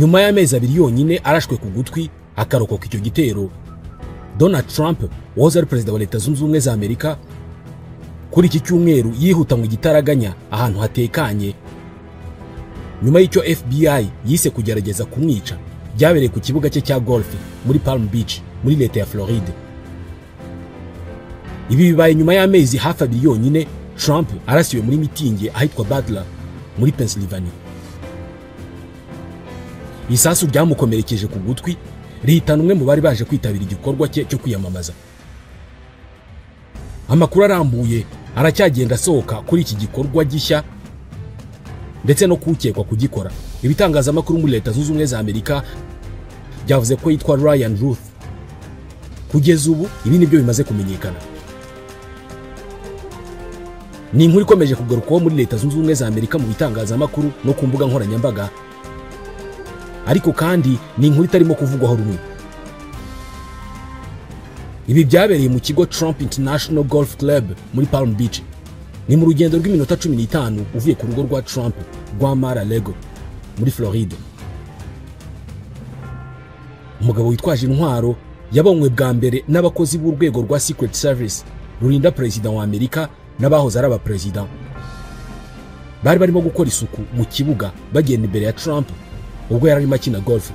Nyuma y'amezi abiri yonyine arashwe ku gutwi akarokoka icyo gitero, Donald Trump wahoze ari perezida wa Leta Zunze Ubumwe za Amerika kuri iki cyumweru yihuta mu gitaraganya ahantu hatekanye nyuma y'icyo FBI yise kugerageza kumwica byabereye ku kibuga cye cya golf muri Palm Beach muri leta ya Floride. Ibi bibaye nyuma y'amezi hafi abiri yonyine Trump arasiwe muri mitingi ahitwa Butler muri Pennsylvania. Isasu ryamukomerekeje ku gutwi rihitana umwe mu bari baje kwitabira igikorwa cye cyo kwiyamamaza. Amakuru arambuye aracyagenda asohoka kuri iki gikorwa gishya ndetse no kukekwa kugikora. Ibitangazamakuru muri Leta Zunze Ubumwe za Amerika byavuze ko yitwa Ryan Routh. Kugeza ubu ibi nibyo bimaze kumenyekana. Ni inkuru ikomeje kugarukwaho muri Leta Zunze Ubumwe za Amerika mu bitangazamakuru no ku mbuga nkoranyambaga, ariko kandi ni inkuru itarimo kuvugwaho rumwe. Ibi byabereye mu kigo Trump International Golf Club muri Palm Beach. Ni mu rugendo rw'iminota 15 uvuye ku rugo rwa Trump rwa Mar-a-Lago muri Floride. Umugabo witwaje intwaro yabonywe bwa mbere n'abakozi b'urwego rwa Secret Service rurinda perezida wa Amerika n'abahoze ari abaperezida. Bari barimo gukora isuku mu kibuga bagenda imbere ya Trump ubwo yari arimo akina golf.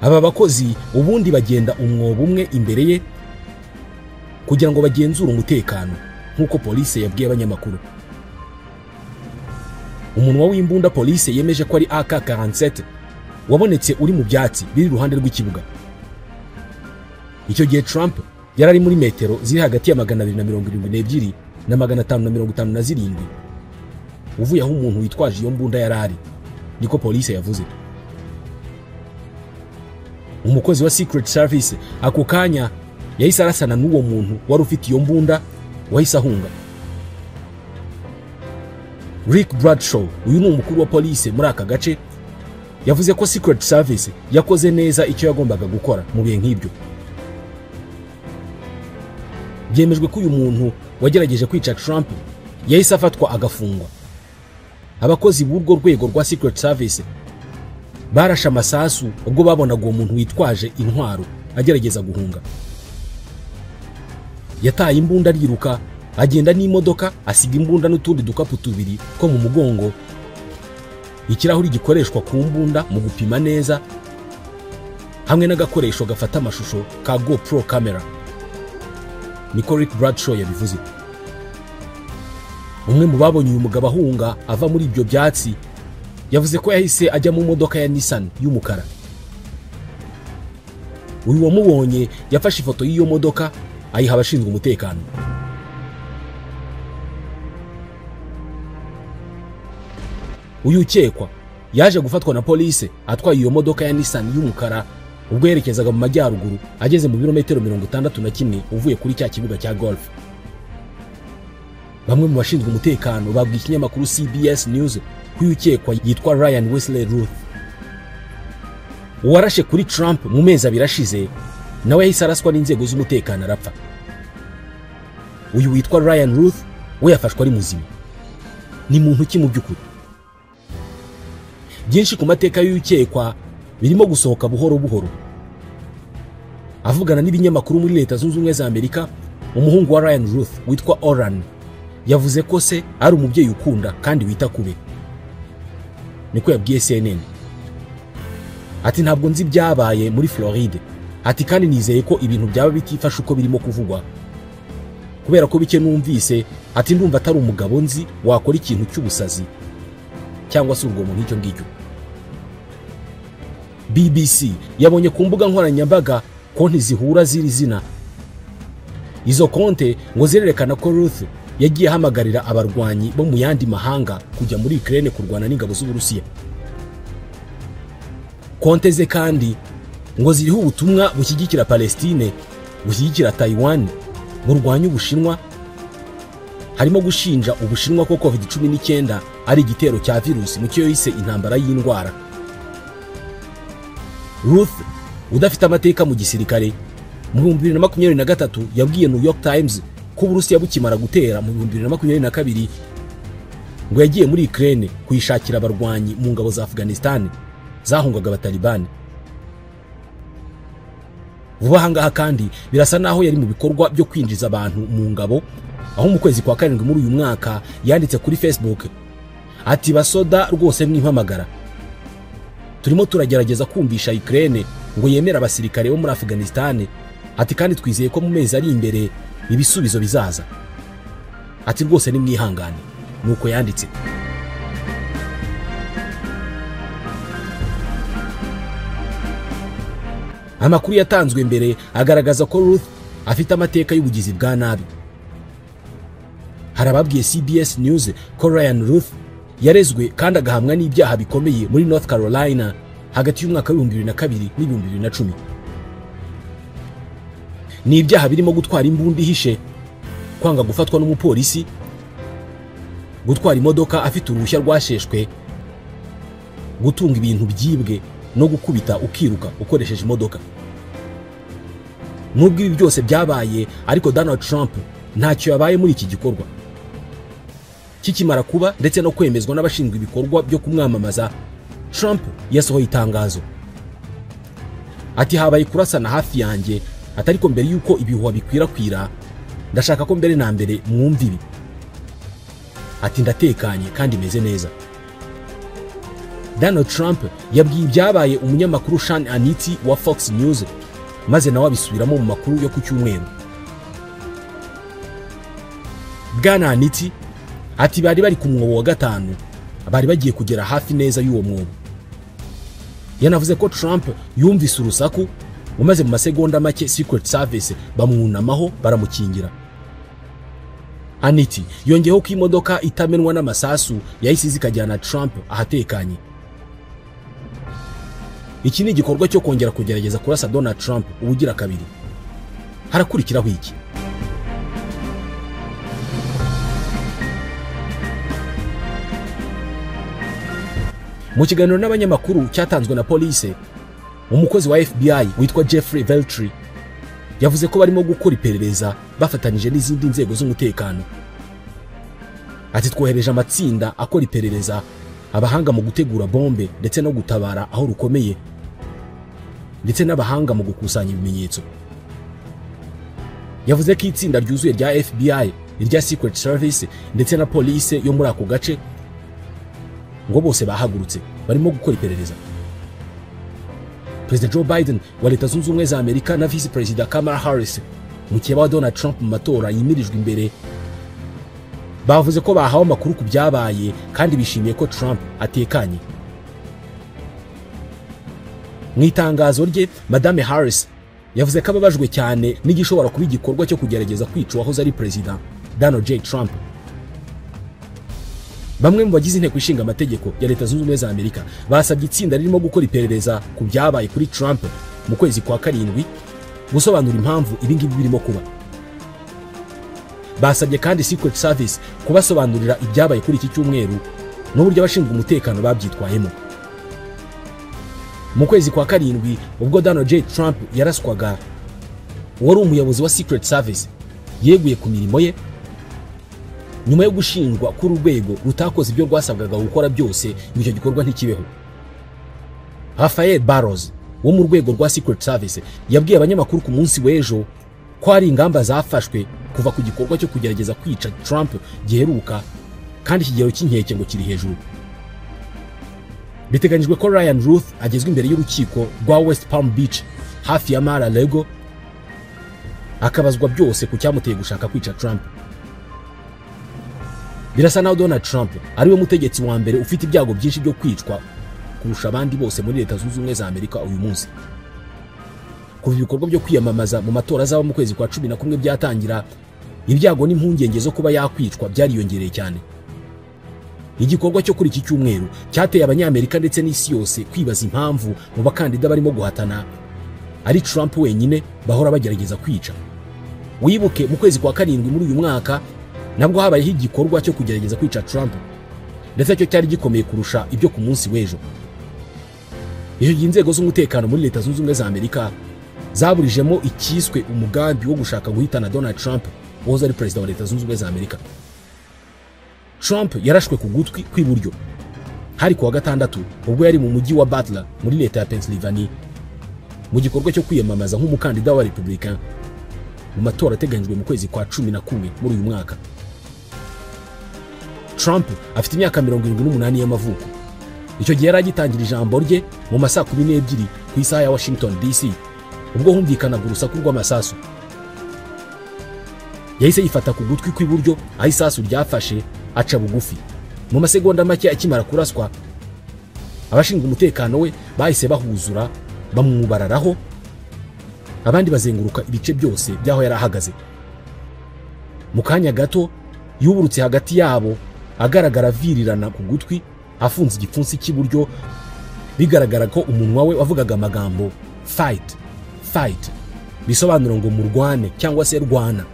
Aba bakozi ubundi bagenda umwobo umwe imbere ye kugira ngo bagenzure umutekano nk'uko polisi yabwiye abanyamakuru. Umunwa w'imbunda polisi yemeje ko ari AK-47 wabonetse uri mu byatsi biri iruhande rw'ikibuga. Icyo gihe Trump yari ari muri metero ziri hagati ya 272 na 557 uvuye aho umuntu witwaje iyo mbunda yari ari, niko polisi yavuze. Umukozi wa Secret Service ako kanya yahise arasana n'uwo muntu wari ufite iyo mbunda wahise ahunga. Rick Bradshaw, uyu ni umukuru wa polisi muri aka gace, yavuze ko Secret Service yakoze neza icyo yagombaga gukora mu bihe nk'ibyo. Byemejwe ko uyu muntu wagerageje kwica Trump yahise afatwa agafungwa. Abakozi b'urwo rwego rwa Secret Service barashe amasasu ubwo babonaga uwo muntu witwaje intwaro agerageza guhunga. Yataye imbunda ariruka agenda n'imodoka asiga imbunda n'utundi dukapu tubiri ko mu mugongo, ikirahuri gikoreshwa ku mbunda mu gupima neza hamwe n'agakoresho gafata amashusho ka GoPro camera, niko Rick Bradshaw yabivuze. Umwe mu babonye uyu mugabo ahunga ava muri ibyo byatsi yavuze ko yahise ajya mu modoka ya Nissan y'umukara. Uyu wamubonye yafashe ifoto y'iyo modoka ayiha abashinzwe umutekano. Uyu ukekwa yaje gufatwa na polisi atwaye iyo modoka ya Nissan y'umukara ubwo yerekezaga mu majyaruguru ageze mu birometero 61 uvuye kuri cya kibuga cya golf. Bamwe mu bashinzwe umutekano babwiye ikinyamakuru CBS News ko uyu ukekwa yitwa Ryan Wesley Routh. Uwarashe kuri Trump mu mezi abiri ashize nawe yahise araswa n'inzego z'umutekano arapfa. Uyu witwa Ryan Routh we yafashwe ari muzima. Ni muntu ki mu by'ukuri? Byinshi ku mateka y'ukekwa birimo gusohoka buhoro buhoro. Avugana n'ibinyamakuru muri Leta Zunze Ubumwe za Amerika, umuhungu wa Ryan Routh witwa Oran yavuze ko se ari umubyeyi ukunda kandi wita kube. Niko yabwiye CNN. Ati ntabwo nzi byabaye muri Floride. Ati kandi nizeye ko ibintu byaba bitifashe uko birimo kuvugwa. Kubera ko bike numvise, ati ndumva atari umugabo nzi wakora ikintu cy'ubusazi cyangwa se urugomo nk'icyo ngicyo. BBC yabonye ku mbuga nkoranyambaga konti zihura ziri zina. Izo konte ngo zirerekana ko Routh yagiye ahamagarira abarwanyi bo mu yandi mahanga kujya muri Ukraine kurwana n'ingabo z'Uburusiya. Konte ze kandi ngo ziriho ubutumwa bushyigikira Palestine, bushyigikira Taiwan, burwanya Ubushinwa, harimo gushinja Ubushinwa ko COVID-19 ari igitero cya virusi mu cyo yise intambara y'indwara. Routh udafite amateka mu gisirikare mu 2023 yabwiye New York Times ko Uburusiya bukimara gutera mu 2022 ngo yagiye muri Ukraine kuyishakira abarwanyi mu ngabo za Afghanistan zahungaga abatalibani. Vuba aha ngaha kandi birasa naho yari mu bikorwa byo kwinjiza abantu mu ngabo, aho mu kwezi kwa 7 muri uyu mwaka yanditse kuri Facebook ati basoda rwose mwimpamagara, turimo turagerageza kumvisha Ukraine ngo yemera abasirikare bo muri Afghanistan, ati kandi twizeye ko mu mezi ari imbere ibisubizo bizaza, ati rwose ni mwihangane. Nuko yanditse. Amakuru yatanzwe mbere agaragaza ko Routh afite amateka y'ubugizi bwa nabi. Hari ababwiye CBS News ko Ryan Routh yarezwe kandi agahamwa n'ibyaha bikomeye muri North Carolina hagati y'umwaka wa 2002 n'ibihumbi 2010. Ni ibyaha birimo gutwara imbunda ihishe, kwanga gufatwa n'umupolisi, gutwara imodoka afite uruhushya rwasheshwe, gutunga ibintu byibwe no gukubita ukiruka ukoresheje imodoka. Nubwo ibi byose byabaye, ariko Donald Trump ntacyo yabaye muri iki gikorwa. Kikimara kuba ndetse no kwemezwa n'abashinzwe ibikorwa byo kumwamamaza, Trump yasohoye itangazo ati habaye kurasana hafi yanjye, atariko mbere yuko ibihuha bikwirakwira ndashaka ko mbere na mbere mwumva ibi, ati ndatekanye kandi meze neza. Donald Trump yabwiye ibyabaye umunyamakuru Sean Hannity wa Fox News, maze nawe abisubiramo mu makuru yo ku cyumweru. Bwana Hannity ati bari bari ku mwobo wa 5, bari bagiye kugera hafi neza y'uwo mwobo. Yanavuze ko Trump yumvise urusaku, umaze mu masegonda make Secret Service bamwunamaho baramukingira. Hannity yongeyeho ko imodoka itamenwa n'amasasu yahise zikajyana Trump ahatekanye. Iki ni igikorwa cyo kongera kugerageza kurasa Donald Trump ubugira kabiri. Harakurikiraho iki? Mu kiganiro n'abanyamakuru cyatanzwe na police, umukozi wa FBI witwa Jeffrey Veltri yavuze ko barimo gukora iperereza bafatanyije n'izindi nzego z'umutekano. Ati twohereje amatsinda akora iperereza, abahanga mu gutegura bombe ndetse no gutabara aho rukomeye, ndetse n'abahanga mu gukusanya ibimenyetso. Yavuze ko itsinda ryuzuye rya FBI, irya Secret Service ndetse na police yo muri ako gace ngo bose bahagurutse barimo gukora iperereza. President Joe Biden wa Leta Zunze Ubumwe za Amerika na Vice President Kamala Harris, mukeba wa Donald Trump mu matora yimirijwe imbere, bavuze ko bahawe amakuru ku byabaye kandi bishimiye ko Trump atekanye. Mu itangazo rye, Madame Harris yavuze ko ababajwe cyane n'igishobora kuba igikorwa cyo kugerageza kwica uwahoze ari President Donald J. Trump. Bamwe mu bagize inteko ishinga amategeko ya Leta Zunze Ubumwe za Amerika basabye itsinda ririmo gukora iperereza ku byabaye kuri Trump mu kwezi kwa 7 gusobanura impamvu ibi ngibi birimo kuba. Basabye kandi Secret Service kubasobanurira ibyabaye kuri iki cyumweru n'uburyo abashinzwe umutekano babyitwayemo. Mu kwezi kwa 7 ubwo Donald J. Trump yaraswaga, wari umuyobozi wa Secret Service yeguye ku mirimo ye nyuma yo gushinjwa kuri urwego rutakoze ibyo rwasabwaga gukora byose ngo icyo gikorwa ntikibeho. Rafael Barros wo mu rwego rwa Secret Service yabwiye abanyamakuru ku munsi w'ejo ko hari ingamba zafashwe kuva ku gikorwa cyo kugerageza kwica Trump giheruka, kandi ikigero cy'inkeke ngo kiri hejuru. Biteganyijwe ko Ryan Routh agezwe imbere y'urukiko rwa West Palm Beach hafi ya Mar-a-Lago, akabazwa byose ku cyamuteye gushaka kwica Trump. Birasa naho Donald Trump ariwe mutegetsi wa mbere ufite ibyago byinshi byo kwicwa kurusha abandi bose muri Leta Zunze Ubumwe za Amerika uyu munsi. Kuva ibikorwa byo kwiyamamaza mu matora azaba mu kwezi kwa 11 byatangira, ibyago n'impungenge zo kuba yakwicwa byariyongereye cyane. Igikorwa cyo kuri iki cyumweru cyateye abanyamerika ndetse n'isi yose kwibaza impamvu mu bakandida barimo guhatana ari Trump wenyine bahora bagerageza kwica. Wibuke mu kwezi kwa 7 muri uyu mwaka nabwo habayeho igikorwa cyo kugerageza kwica Trump, ndetse cyo cyari gikomeye kurusha ibyo ku munsi w'ejo. Icyo gihe inzego z'umutekano muri Leta Zunze Ubumwe za Amerika zaburijemo icyiswe umugambi wo gushaka guhitana Donald Trump wahoze ari perezida wa Leta Zunze Ubumwe za Amerika. Trump yarashwe ku gutwi kw'iburyo hari kuwa gatandatu ubwo yari mu mujyi wa Butler muri leta ya Pennsylvania mu gikorwa cyo kwiyamamaza nk'umukandida wa Republican mu matora ateganyijwe mu kwezi kwa 11 muri uyu mwaka. Trump afite imyaka 78 y'amavuko. Icyo gihe yari agitangira ijambo rye mu masaa 12 ku isaha ya Washington DC ubwo humvikanaga urusaku rw'amasasu. Yahise yifata ku gutwi kw'iburyo aho isasu ryafashe aca bugufi. Mu masegonda make akimara kuraswa, abashinzwe umutekano we bahise bahuzura bamwubararaho, abandi bazenguruka ibice byose by'aho yari ahagaze. Mu kanya gato yuburutse hagati yabo agaragara avirirana ku gutwi afunze igipfunsi cy'iburyo, bigaragara ko umunwa we wavugaga amagambo fight fight, bisobanura ngo murwane cyangwa se rwana.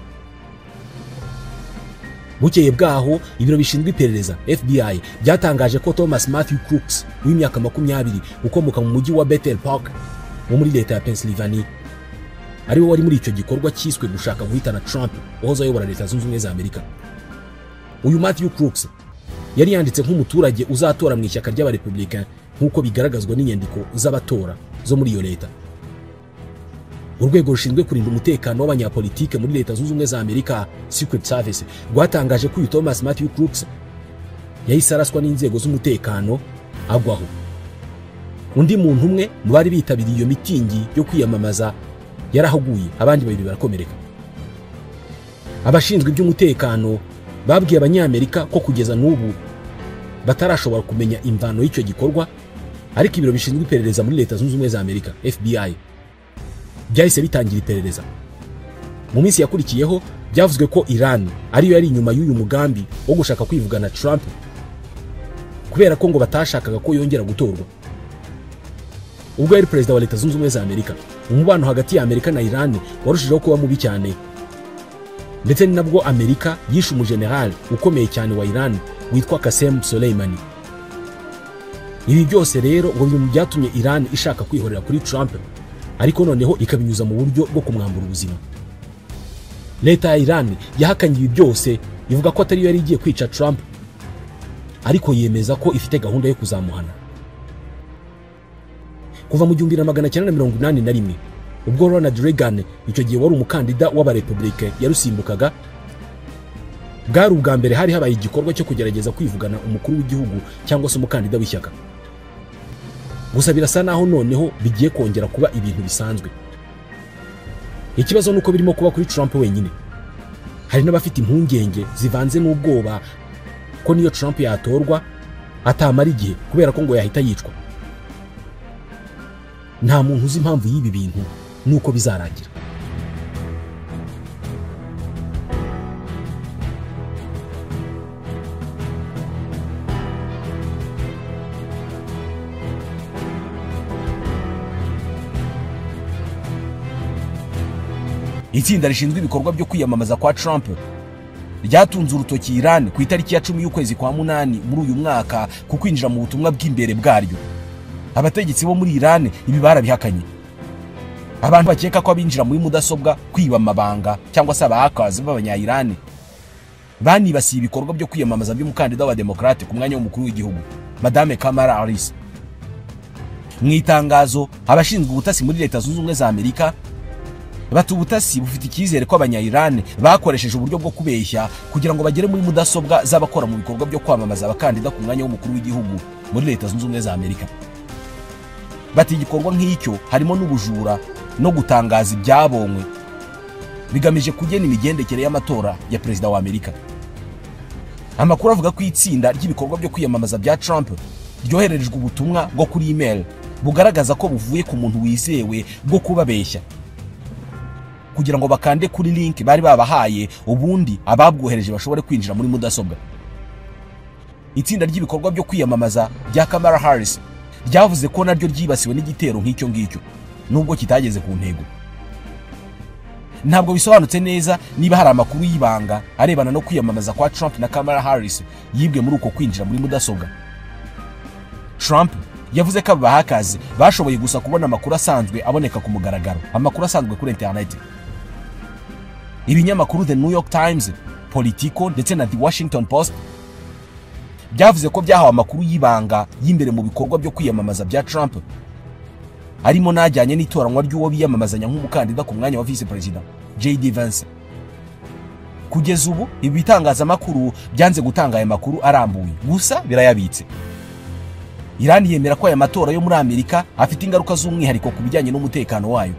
Bukeye bwaho ibiro bishinzwe iperereza FBI byatangaje ko Thomas Matthew Crooks w'imyaka 20 ukomoka mu mujyi wa Bethel Park wo muri leta ya Pennsylvania ari we wari muri icyo gikorwa cyiswe gushaka guhitana Trump wahoze ayobora Leta Zunze Ubumwe za Amerika. Uyu Matthew Crooks yari yanditse nk'umuturage uzatora mu ishyaka ry'abarepublicain nk'uko bigaragazwa n'inyandiko z'abatora zo muri iyo leta. Urwego rushinzwe kurinda umutekano w'abanyapolitike muri Leta Zunze Ubumwe za Amerika Secret Service rwatangaje ko uyu Thomas Matthew Crooks yahise araswa n'inzego z'umutekano agwaho. Undi muntu umwe mu bari bitabiriye iyo mitingi yo kwiyamamaza yarahaguye, abandi babiri barakomereka. Abashinzwe iby'umutekano babwiye abanyamerika ko kugeza n'ubu batarashobora kumenya imvano y'icyo gikorwa, ariko ibiro bishinzwe iperereza muri Leta Zunze Ubumwe za Amerika FBI byahise bitangira iperereza. Mu minsi yakurikiyeho byavuzwe ko Iran ariyo yari inyuma y'uyu mugambi wo gushaka kwivugana Trump kubera ko ngo batashakaga ko yongera gutorwa. Ubwo yari perezida wa Leta Zunze Ubumwe za Amerika, umubano hagati ya Amerika na Iran warushijeho kuba mubi cyane, ndetse ni nabwo Amerika yishe umujenerali ukomeye cyane wa Iran witwa Qasem Soleimani. Ibi byose rero ngo biri mu byatumye Iran ishaka kwihorera kuri Trump, ariko noneho ikabinyuza mu buryo bwo kumwambura ubuzima. Leta ya Iran yahakanye ibi byose, ivuga ko atari yo yari igiye kwica Trump, ariko yemeza ko ifite gahunda yo kuzamuhana. Kuva mu 1981 ubwo Ronald Reagan icyo gihe wari umukandida w'abarepublike yarusimbukaga, bwari ubwa mbere hari habaye igikorwa cyo kugerageza kwivugana umukuru w'igihugu cyangwa se umukandida w'ishyaka. Gusa birasa naho noneho bigiye kongera kuba ibintu bisanzwe. Ikibazo nuko birimo kuba kuri Trump wenyine. Hari n'abafite impungenge zivanze n'ubwoba ko niyo Trump yatorwa atamara igihe kubera ko ngo yahita yicwa. Nta muntu uzi impamvu y'ibi bintu nuko bizarangira. Itsinda rishinzwe ibikorwa byo kwiyamamaza kwa Trump ryatunze urutoki Iran ku itariki ya 10 y'ukwezi kwa 8 muri uyu mwaka ku kwinjira mu butumwa bw'imbere bwaryo. Abategetsi bo muri Iran ibi barabihakanye. Abantu bakeka ko abinjira muri mudasobwa kwiba amabanga cyangwa se abahakazi b'abanya-Iran banibasiye ibikorwa byo kwiyamamaza by'umukandida wa Demokrate ku mwanya w'umukuru w'igihugu Madame Kamala Harris. Mu itangazo abashinzwe ubutasi muri Leta Zunze Ubumwe za Amerika bati ubutasi bufite icyizere ko abanya-Iran bakoresheje uburyo bwo kubeshya kugira ngo bagere muri mudasobwa z'abakora mu bikorwa byo kwamamaza abakandida ku mwanya w'umukuru w'igihugu muri Leta Zunze Ubumwe za Amerika. Bati igikorwa nk'icyo harimo n'ubujura no gutangaza ibyabonywe bigamije kugena imigendekere y'amatora ya perezida wa Amerika. Amakuru avuga ko itsinda ry'ibikorwa byo kwiyamamaza bya Trump ryohererejwe ubutumwa bwo kuri email bugaragaza ko buvuye ku muntu wizewe bwo kubabeshya kugira ngo bakande kuri link bari babahaye, ubundi ababwohereje bashobore kwinjira muri mudasobwa. Itsinda ry'ibikorwa byo kwiyamamaza bya Kamala Harris ryavuze ko naryo ryibasiwe n'igitero nk'icyo ngicyo nubwo kitageze ku ntego. Ntabwo bisobanutse neza niba hari amakuru y'ibanga arebana no kwiyamamaza kwa Trump na Kamala Harris yibwe muri uko kwinjira muri mudasobwa. Trump yavuze ko aba hakazi bashoboye gusa kubona amakuru asanzwe aboneka ku mugaragaro, amakuru asanzwe kuri internet. Ibinyamakuru The New York Times, Politico ndetse na The Washington Post byavuze ko byahawe amakuru y'ibanga y'imbere mu bikorwa byo kwiyamamaza bya Trump, arimo najyanye n'itoranywa ry'uwo biyamamazanya nk'umukandida ku mwanya wa vice president J.D. Vance. Kugeza ubu ibi bitangazamakuru byanze gutanga aya makuru arambuye, gusa birayabitse. Iran yemera ko aya matora yo muri Amerika afite ingaruka z'umwihariko ku bijyanye n'umutekano wayo.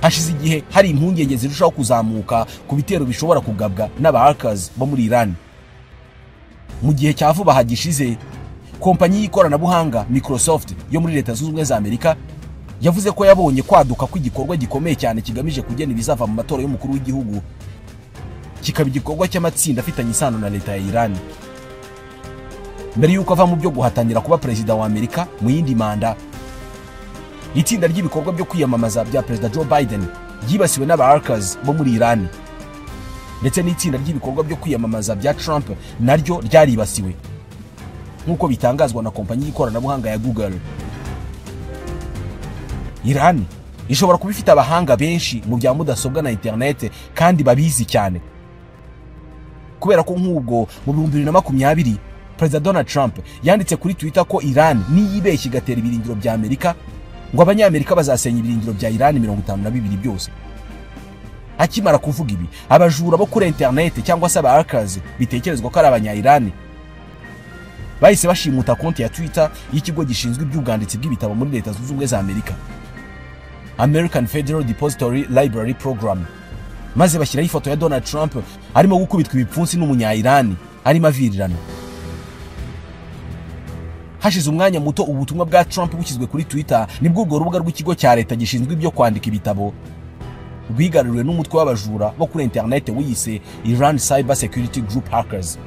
Hashize igihe hari impungenge zirushaho kuzamuka ku bitero bishobora kugabwa n'aba hackers bo muri Iran. Mu gihe cya vuba hagishize, kompanyi y'ikoranabuhanga Microsoft yo muri Leta Zunze Ubumwe za Amerika yavuze ko yabonye kwaduka kw'igikorwa gikomeye cyane kigamije kugena ibizava mu matora y'umukuru w'igihugu, kikaba igikorwa cy'amatsinda afitanye isano na leta ya Iran. Mbere y'uko ava mu byo guhatanira kuba perezida wa Amerika mu yindi manda, itsinda ry'ibikorwa byo kwiyamamaza bya Perezida Joe Biden ryibasiwe n'aba hackers bo muri Iran, ndetse n'itsinda ry'ibikorwa byo kwiyamamaza bya Trump naryo ryaribasiwe, nk'uko bitangazwa na kompanyi y'ikoranabuhanga ya Google. Iran ishobora kuba ifite abahanga benshi mu bya mudasobwa na internet kandi babizi cyane, kubera ko nk'ubwo mu 2020 Perezida Donald Trump yanditse kuri Twitter ko Iran niyibeshya igatera ibirindiro bya Amerika, ngo abanyamerika bazasenya ibirindiro bya Iran 52 byose. Akimara kuvuga ibi, abajura bo kuri internet cyangwa se aba hackers bitekerezwa ko ari abanya-Iran bahise bashimuta konti ya Twitter y'ikigo gishinzwe iby'ubwanditsi bw'ibitabo muri Leta Zunze Ubumwe za Amerika, American Federal Depository Library Program, maze bashyiraho ifoto ya Donald Trump arimo gukubitwa ibipfunsi n'umunya-Iran arimo avirirana. Hashize umwanya muto ubutumwa bwa Trump bushyizwe kuri Twitter, nibwo urwo rubuga rw'ikigo cya leta gishinzwe ibyo kwandika ibitabo rwigaruriwe n'umutwe w'abajura bo kuri internet wiyise Iran Cyber Security Group Hackers.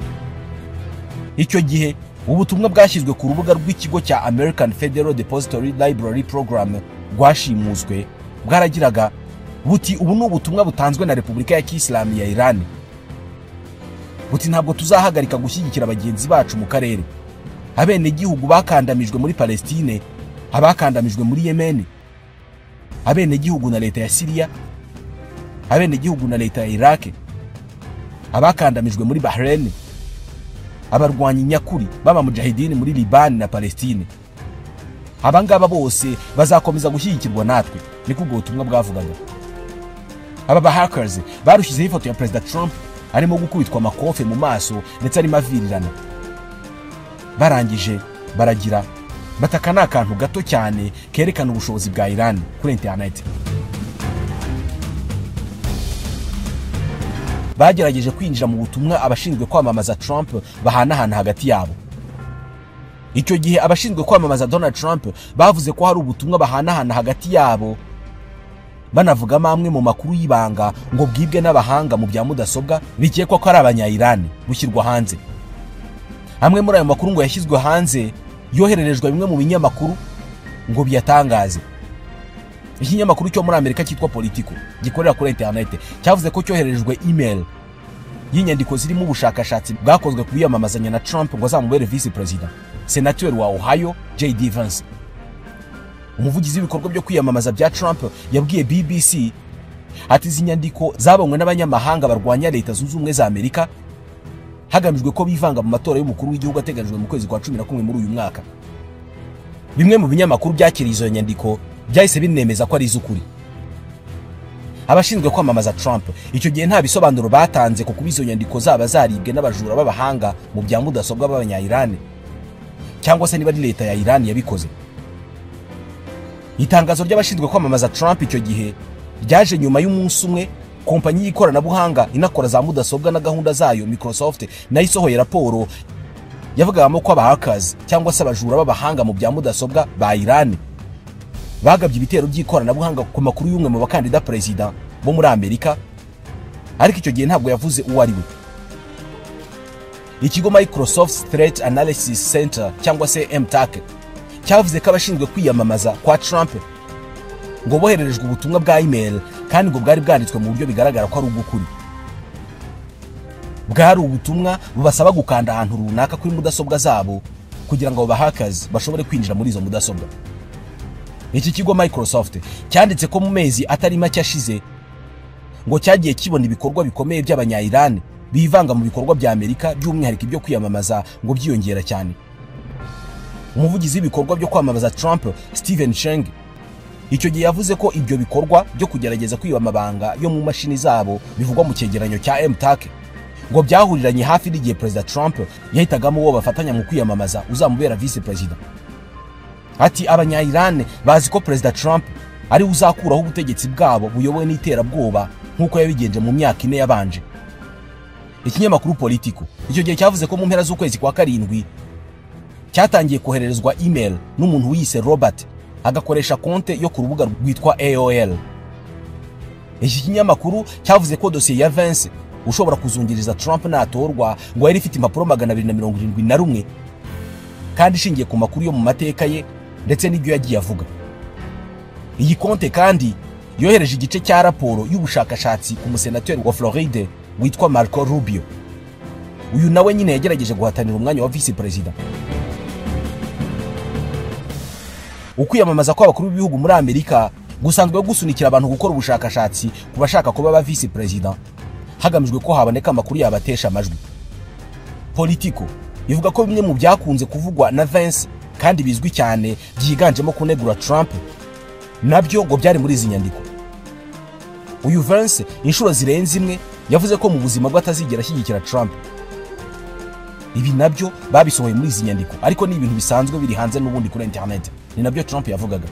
Icyo gihe ubutumwa bwashyizwe ku rubuga rw'ikigo cya American Federal Depository Library Program rwashimuswe bwaragiraga buti: ubu ni ubutumwa butanzwe na Repubulika ya Kisilamu ya Iran. Buti: ntabwo tuzahagarika gushyigikira bagenzi bacu mu karere, abenegihugu bakandamijwe muri Palestine, abakandamijwe muri Yemen, abenegihugu na leta ya Syria, abenegihugu na leta ya Iraq, abakandamijwe muri Bahrain, abarwanyi nyakuri baba mujahidini muri Liban na Palestine. Abangaba bose bazakomeza gushyigikirwa natwe, niko ubwo butumwa bwavugaga. Aba ba hackers barushyizeho ifoto ya Perezida Trump arimo gukubitwa amakofe mu maso ndetse arimo avirirana. Barangije baragira bataka ni akantu gato cyane kerekana ubushobozi bwa Iran kuri internet. Bagerageje kwinjira mu butumwa abashinzwe kwamamaza Trump bahanahana hagati yabo. Icyo gihe abashinzwe kwamamaza Donald Trump bavuze ko hari ubutumwa bahanahana hagati yabo, banavugamo amwe mu makuru y'ibanga ngo bwibwe n'abahanga mu bya mudasobwa bikekwa ko ari abanya-Iran bushyirwa hanze. Amwe muri ayo makuru ngo yashyizwe hanze yohererejwe bimwe mu binyamakuru ngo biyatangaze. Ikinyamakuru cyo muri Amerika cyitwa Politico gikorera kuri internet cyavuze ko cyohererejwe email y'inyandiko zirimo ubushakashatsi bwakozwe ku biyamamazanya na Trump ngo azamubere vice president, Senator wa Ohio J.D. Vance. Umuvugizi w'ibikorwa byo kwiyamamaza bya Trump yabwiye BBC ati: izi nyandiko zabonywe n'abanyamahanga barwanya Leta Zunze Ubumwe za Amerika hagamijwe ko bivanga mu matora y'umukuru w'igihugu ateganyijwe mu kwezi kwa 11 muri uyu mwaka. Bimwe mu binyamakuru byakiriye izo nyandiko byahise binemeza ko ari iz'ukuri. Abashinzwe kwamamaza Trump icyo gihe nta bisobanuro batanze ku kuba izo nyandiko zaba zaribwe n'abajura b'abahanga mu bya mudasobwa b'abanya-Iran, cyangwa se niba ari leta ya Iran yabikoze. Itangazo ry'abashinzwe kwamamaza Trump icyo gihe ryaje nyuma y'umunsi umwe kompanyi y'ikoranabuhanga inakora za mudasobwa na gahunda zayo Microsoft nayo isohoye raporo yavugagamo ko aba hackers cyangwa se abajura b'abahanga mu bya mudasobwa ba Iran bagabye ibitero by'ikoranabuhanga ku makuru y'umwe mu bakandida perezida bo muri Amerika, ariko icyo gihe ntabwo yavuze uwo ari we. Ikigo Microsoft Threat Analysis Center cyangwa se MTAC cyavuze ko abashinzwe kwiyamamaza kwa Trump ngo bohererejwe ubutumwa bwa email kandi ngo bwari bwanditswe mu buryo bigaragara ko ari ubw'ukuri. Bwari ubutumwa bubasaba gukanda ahantu runaka kuri mudasobwa zabo kugira ngo aba hackers bashobore kwinjira muri izo mudasobwa. Iki kigo Microsoft cyanditse ko mu mezi atari make ashize ngo cyagiye kibona ibikorwa bikomeye by'abanya Iran bivanga mu bikorwa bya Amerika, by'umwihariko ibyo kwiyamamaza ngo byiyongera cyane. Umuvugizi w'ibikorwa byo kwamamaza Trump, Steven Cheng, icyo gihe yavuze ko ibyo bikorwa byo kugerageza kwiba amabanga yo mu mashini zabo bivugwa mu cyegeranyo cya MTAC ngo byahuriranye hafi n'igihe Perezida Trump yahitagamo uwo bafatanya mu kwiyamamaza uzamubera vice president. Ati abanya Iran bazi ko Perezida Trump ari uzakuraho ubutegetsi bwabo buyobowe n'iterabwoba nk'uko yabigenje mu myaka 4 yabanje. Ikinyamakuru Politico icyo gihe cyavuze ko mu mpera z'ukwezi kwa 7 cyatangiye kohererezwa email n'umuntu wiyise Robert, agakoresha konte yo ku rubuga rwitwa AOL. Iki kinyamakuru cyavuze ko dosiye ya Vance ushobora kuzungiriza Trump natorwa ngo yari ifite impapuro 271 kandi ishingiye ku makuru yo mu mateka ye ndetse n'ibyo yagiye avuga. Iyi konte kandi yohereje igice cya raporo y'ubushakashatsi ku musenateri wa Floride witwa Marco Rubio. Uyu nawe nyine yagerageje guhatanira umwanya wa vice president. Ukwiyamamaza kw'abakuru b'ibihugu muri Amerika gusanzwe gusunikira abantu gukora ubushakashatsi ku bashaka kuba ba vice president, hagamijwe ko haboneka amakuru yabatesha amajwi. Politico ivuga ko bimwe mu byakunze kuvugwa na Vance kandi bizwi cyane byiganjemo kunegura Trump nabyo ngo byari muri izi nyandiko. Uyu Vance inshuro zirenze imwe yavuze ko mu buzima bwe atazigera ashyigikira Trump. Ibi nabyo babisohoye muri izi nyandiko, ariko ni ibintu bisanzwe biri hanze n'ubundi kuri internet. Ni nabyo Trump yavugaga.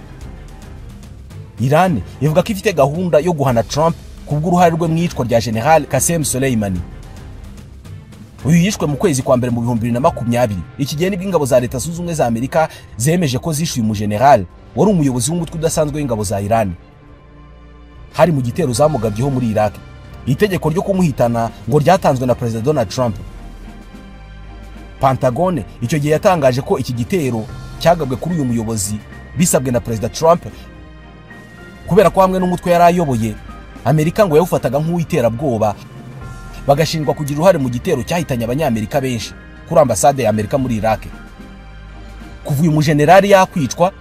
Iran ivuga ko ifite gahunda yo guhana Trump kubw'uruhare rwe mu iyicwa rya General Qasem Soleimani. Uyu yishwe mu kwezi kwa mbere mu 2020. Iki gihe nibwo ingabo za Leta Zunze Ubumwe za Amerika zemeje ko zishuye umugeneral wari umuyobozi w'umutwe udasanzwe w'ingabo za Iran. Hari mu gitero zamugabyeho muri Iraq. Itegeko ryo kumuhitana ngo ryatanzwe na President Donald Trump. Pentagon icyo gihe yatangaje ko iki gitero cyagabwe kuri uyu muyobozi bisabwe na President Trump kubera ko hamwe n'umutwe yari ayoboye Amerika ngo yawufataga nk'uwiterabwoba, bagashinjwa kugira uruhare mu gitero cyahitanye abanyamerika benshi kuri ambasade ya Amerika muri Iraq. Kuva uyu mugenerali yakwicwa,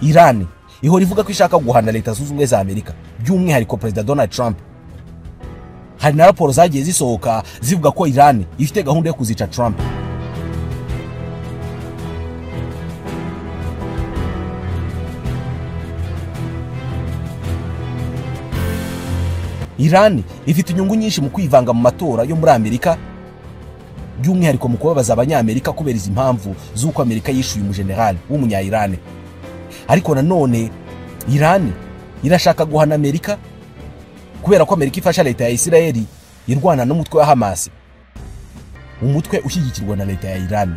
Iran ihora ivuga ko ishaka guhana Leta Zunze Ubumwe za Amerika, by'umwihariko President Donald Trump. Hari na raporo zagiye zisohoka zivuga ko Iran ifite gahunda yo kuzica Trump. Iran ifite inyungu nyinshi mu kwivanga mu matora yo muri Amerika, by'umwihariko mu kubabaza abanyamerika kubera izi mpamvu z'uko Amerika yishuye umugeneral w'umunya Iran. Ariko nanone Iran irashaka guhana Amerika kubera ko Amerika ifasha leta ya Israeli irwana n'umutwe wa Hamas, umutwe ushyigikirwa na leta ya Iran.